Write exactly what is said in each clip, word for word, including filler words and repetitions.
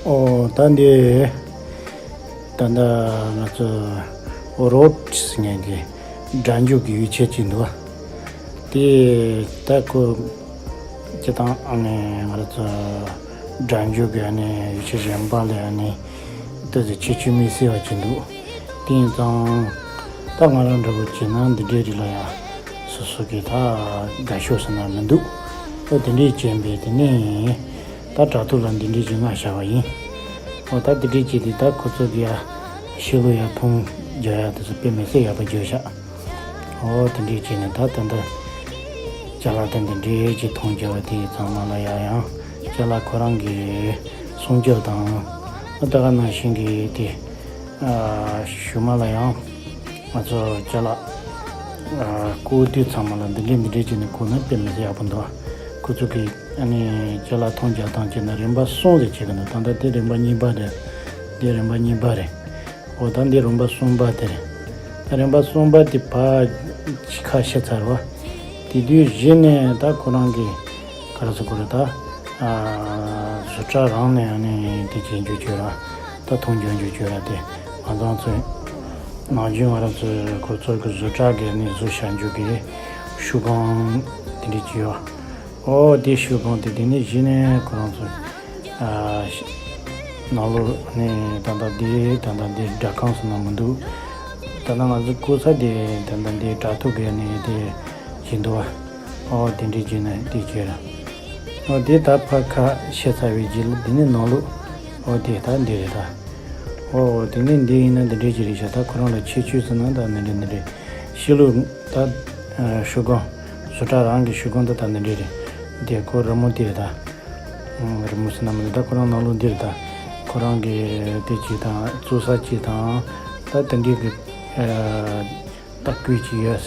ཨོ་ད་འདི་ད་ལྟ་ང་ཚོ་རོ་ཊི་ཟེར་མཁན་གྱི་སྒྲ་འཇུག་གི་ཡོ་བྱད་ཅིག་འདུག་བ། དེ་ད་ཁོ་སྤྱིར་བཏང་ཨ་ནི་ང་རང་ཚོ་སྒྲ་འཇུག་གི་ཨ་ནི་ཡོ་བྱད་གཞན་པ་ལས་ཨ་ནི་ཏོག་ཙམ་ཁྱད་ཆོས་མི་གསལ་བ་ཅིག་འདུག་དེ་ཡིན་ཙང་ད་ང་རང་འདྲ་པོ་བྱས་ན་འདི་འདྲའི་རིགས་ལ་ཡང་སོ་སོ་གི་ད་དགའ་ཤོས་ཟེར་ན་མི་འདུག་ཨོ་དེ་འདྲའི་བྱས་པས་དེ་ནས་ད་དྲ་ཐོག་ལ་འདི་འདྲའི་ཅིག་ང་བཞག་པ་ཡིན། ཨོ་ད་འདི་འདྲའི་བྱས་ཏེ་ད་ཁོ་ཚོ་གི་ཡ་ཤི་ལོ་ཡ་མཐོང་རྒྱག་ཡ་དེ་ཚོ་དཔེ་མི་སྲིད་ཡག་པོ་བརྗོད་བཞག་ཨོ་དེ་འདྲའི་བྱས་ནས་ད་ད་ད་ཅ་ལག་དེ་འདི་འདྲའི་ཅིག་མཐོང་རྒྱག་པ་དེ་ཚང་མ་ལ་ཡ་ཡང་ཅ་ལག་ཁོ་རང་གི་སྲུང་སྐྱོབ་དང་ཨོ་ད་ག་ནང་བཞིན་གི་དེ་ཨ་གཞུག་མ་ལ་ཡང་ང་ཚོ་ཅ་ལག་ཨ་བརྐོ་དུས་ཚང་མ་ལ་འདི་འདྲའི་འདི་འདྲའི་བྱས་ནས་བརྐོ་ན་དཔེ་མི་སྲིད་ཡག་པོ་འདུག་ཁོ་ཚོ་གི་ཨ་ནི་ཅ་ལག་མཐོང་རྒྱག་སྟངས་བྱས་ན་རིམ་པ་གསུམ་ཟེར་བྱེད་ཀྱི་འདུག་ད་ལྟ་དེ་རིམ་པ་གཉིས་པ་རེད། འདི་རིམ་པ་གཉིས་པ་རེད། འོ་ད་འདི་རིམ་པ་གསུམ་པ་དེ་རེད། ད་རིམ་པ་གསུམ་པ་དེ་ཕར་ཁ་ཕྱེ་ཚར་བ། དེ་དུས་གཞི་ནས་ད་ཁོ་རང་གི་ག་རེ་ཟེར་དགོས་རེད་ད། ཨ་བཟོ་གྲྭ་རང་ནས་ཨ་ནི་དེ་བྱེད་རྒྱུ་བྱོས་ར། ད་མཐོང་རྒྱུ་རྒྱུ་བྱོས་ར་དེ་ང་ཚོ་ཚོས་ནམ་རྒྱུན་ང་རང་ཚོའི་ཁོ་ཚོ་གི་བཟོ་གྲྭ་གི་ཨ་ནི་བཟོ་བྱ་རྒྱུ་གི་ཤུ་གང་དེ་འདྲ་ཅིག་ཡོད། ཨོ་དེ་ཤུ་གང་དེ་དེ་ནས་གཞི་ནས་ཁོ་རང་ཚོ་ཨ་ཤ་ནང་ལོགས་ནས་ད་ལྟ་དེ་ད་ལྟ་དེ་སྦྲག་ཁང་སོང་ན་མི་འདུག་ད་ལྟ་ང་ཚོ་བརྐོ་ས་དེ་ད་ལྟ་དེ་དྲ་ཐོག་གི་ནས་དེ་བྱེད་འདུག་བ། ཨོ་དེ་འདྲའི་བྱས་ན་དེ་བྱས་ར། ཨོ་དེ་ད་ཕར་ཁ་ཕྱེ་ཚར་བའི་རྗེས་ལ་དེ་ནས་ནང་ལོགས་ཨོ་དེ་ད་འདི་རེད་ད། ཨོ་དེ་ནས་འདི་ཡིན་ན་འདི་འདྲའི་ཅིག་རེད་ཤག་ད་ཁོ་རང་ལ་ཁྱད་ཆོས་ཟེར་ན་ད་འདི་འདྲ་འདི་འདྲ་ཤི་ལུགས་ད་ཤུ་གང་བཟོ་གྲྭ་རང་གི་ཤུ་གང་ད་ད་འདི་འདྲ་རེད། དེ་ཁོ་རི་མོ་དེ་རེད་ད། རི་མོ་ཟེར་ན་མི་འདུག་ད་ཁོ་རང་ནང་ལོགས་འདི་རེད་ད། ཁོ་རང་གི་དེ་ཅིག་དང་བཙོ་ས་ཅིག་དང་ད་དེ་འདྲའི་གི་ལྟ་སྐུལ་ཅིག་ཡོད།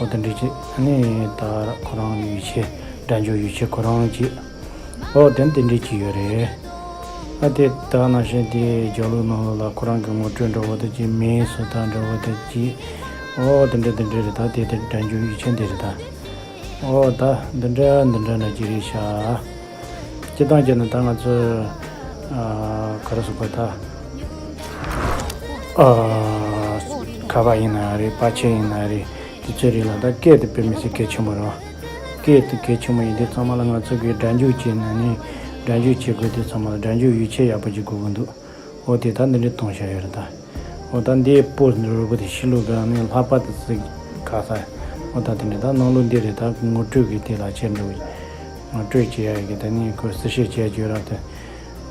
ཨོ་དེ་འདྲའི་ཅིག་ཨ་ནི་ད་ཁོ་རང་ཡོ་བྱད་སྒྲ་འཇུག་ཡོ་བྱད་ཁོ་རང་ཅིག་ཨོ་དེ་དེ་འདྲའི་ཅིག་ཡོད་རེད། ཨ་དེ་ད་ནང་བཞིན་དེ་རྒྱབ་ལོགས་ནང་ལོགས་ལ་ཁོ་རང་གི་ངོ་སྤྲོད་འདྲ་བོ་དེ་ཅིག་མིང་སོ་ཐར་འདྲ་བོ་དེ་ཅིག་ཨོ་དེ་འདྲ་དེ་འདྲ་རེད་ད། དེ་དེ་སྒྲ་འཇུག་ཡོ་བྱད་འདི་རེད་ད། ཨོ་ད་འདི་འདྲ་འདི་འདྲ་འདྲ་ཅིག་རེད་ཤག་སྤྱིར་བཏང་བྱས་ན་ད་ང་ཚོས་ཨ་ག་རེ་ཟེར་དགོས་ད། ཨ་ཁ་པར་ཡིན་ན་རེད། པར་ཆས་ཡིན་ན་རེད། དེ་ཚོའི་རིགས་ལ་ད་སྐད་དེ་དཔེ་མི་སྲིད་གལ་ཆེན་པོ་རེད་བ། སྐད་དེ་གལ་ཆེན་པོ་ཡིན་དུས་ཚང་མ་ལ་ང་ཚོ་གིས་སྒྲ་འཇུག་བྱས་ན་ནི་སྒྲ་འཇུག་བྱེད་དགོས་དུས་ཚང་མ་ལ་སྒྲ་འཇུག་ཡོ་བྱད་ཡག་པོ་ཅིག་དགོས་ཀྱི་འདུག་ཨོ་དེ་ད་འདི་འདྲའི་གཏོང་བཞག་ཡོད་རེད་ད། ཨོ་ད་འདིའི་པོ་འདི་རུ་པོ་དེ་ཤི་ལུགས་ག་ནས་ལྷག་པ་དེ་ཚིག་ག་ས། ཨོ་ད་དེ་འདྲའི་ད་ནང་ལོགས་འདི་རེད་ད། ངོ་སྤྲོད་ཀྱི་དེ་ལ་ཆེར་འགྲོ། ངོ་སྤྲོད་བྱེད་ཡ་གི་ད་ནི་ཁོ་གསལ་བཤད་བྱས་རྒྱུ་ར་དེ།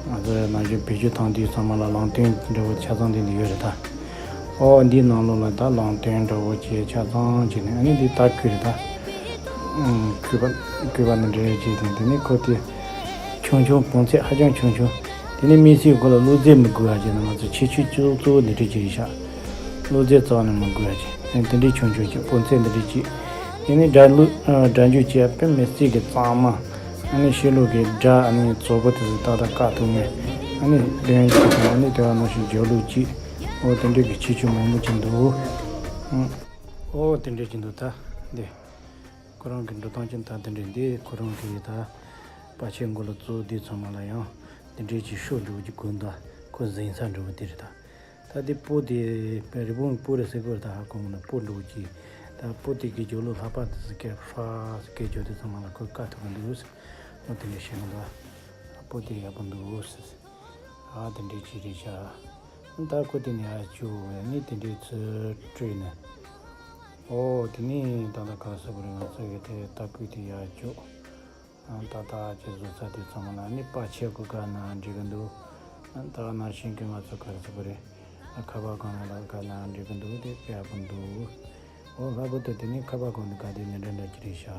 ང་ཚོ་ནམ་རྒྱུན་བེད་སྤྱོད་བཏང་དུས་ཚང་མ་ལ་ལམ་སྟོན་འདྲ་བོ་ཆ་ཚང་འདི་འདི་ཡོད་རེད་ད། ཨོ་འདིའི་ནང་ལོགས་ལ་ད་ལམ་སྟོན་འདྲ་བོ་བྱས་ཆ་ཚང་བྱས་ནས་ཨ་ནི་འདི་ད་ཁུལ་རེད་ད། ཨུམ། སྐུད་པ་སྐུད་པ་ནི་འདྲ་བྱས་ཏེ་དེ་ནི་ཁོ་དེ་ཆུང་ཆུང་བོངས་ཚད་ཧ་ཅང་ཆུང་ཆུང་། དེ་ནི་དམིགས་བསལ་སྒོ་ལ་བླུགས་རྫས་མི་དགོས་པ་བྱས་ན་ང་ཚོ་ཁྱད་ཆོས་གཙོ་གཙོ་བོ་འདི་འདྲ་ཅིག་རེད་ཤག་བླུགས་རྫས་རྩ་བ་ནས་མི་དགོས་པ་བྱས། དེ་འདྲའི་ཆུང་ཆུང་ཅིག་བོངས་ཚད་འདི་འདྲ་ཅིག་དེ་ནི་སྒྲ་བླུགས་སྒྲ་འཇུག་བྱས་དཔེ་མི་སྲིད་ཀྱི་གཙང་མ། ཨ་ནི་ཤི་ལུགས་ཀྱི་སྒྲ་ཨ་ནི་བཙོག་པོ་དེ་ཚོ་ཏག་ཏག་བཀག་ཐུབ་ངེས། ཨ་ནི་གདོན་ཅིག་དང་ཨ་ནི་དེ་བ་ནང་བཞིན་འཇོག་ལུགས་ཅིག་ཨོ་དེ་འདྲའི་གི་ཁྱད་ཆོས་མང་པོ་ཅིག་འདུག་ཨོ་དེ་འདྲའི་ཅིག་འདུག་ད་འདི། ཁོ་རང་གི་འགྲོ་སྟངས་ཀྱང་ད་དེ་འདྲས་འདི་ཁོ་རང་གི་ད་པར་ཆས་མགོ་ལ་བཙུགས་དུས་ཚང་མ་ལ་ཡང་དེ་འདྲས་ཀྱི་ཤོ་འགྲོ་གི་གོན་ད་ཁོ་འཛིན་ས་འགྲོ་གི་དེ་རེད་ད། ད་དེ་སྤུ་དེ་རི་བོང་སྤུ་རེད་ཟེར་གི་རེད་ད། ཧ་གོ་མི་འདུག་སྤུ་འགྲོ་གི་ད་སྤུ་དེ་གི་རྒྱབ་ལོགས་ལྷག་པ་དེ་ཚོ་སྐད་ཧྲ་ཟེར་སྐད་རྒྱབ་དུས་ཚང་མ་ལ་ཁོ་བཀག་ཐུབ་གི་འདུག་ཟེར། ཨོ་དེ་འདྲས་བཤད་གི་འདུག་སྤུ་དེ་ཡག་པོ་འདུག་ཟེར། ཨ་དེ་འདྲས་ཅིག་རེད་ཤག་ད་ཁོ་དེ་ནས་ཡར་བཅུག་ནི་དེ་འདྲའི་ཚུར་སྤྲོད་ནས། ཨོ་དེ་ནས་ད་ལྟ་ག་ཟེར་དགོས་རེད། ང་ཚོ་གི་དེ་ལྟ་སྐུལ་དེ་ཡར་བཅུག་ཨ་ཏག་ཏག་ཅིག་བཟོ་ཚར་དུས་ཚང་མ་ལ་ནི་པར་ཆས་གི་ག་ན་འགྲིག་གི་འདུག་ཨ་ད་ནང་བཞིན་གི་ང་ཚོ་ག་ཟེར་དགོས་རེད། ཨ་ཁ་པར་གང་ལ་ག་ན་འགྲིག་གི་འདུག་དེ་དཔེ་ཡག་པོ་འདུག་ཨོ་ལྷག་པར་དུ་དེ་ནས་ཁ་པར་གང་དེ་ག་དེ་ནས་འདྲ་འདྲ་ཅིག་རེད་ཤག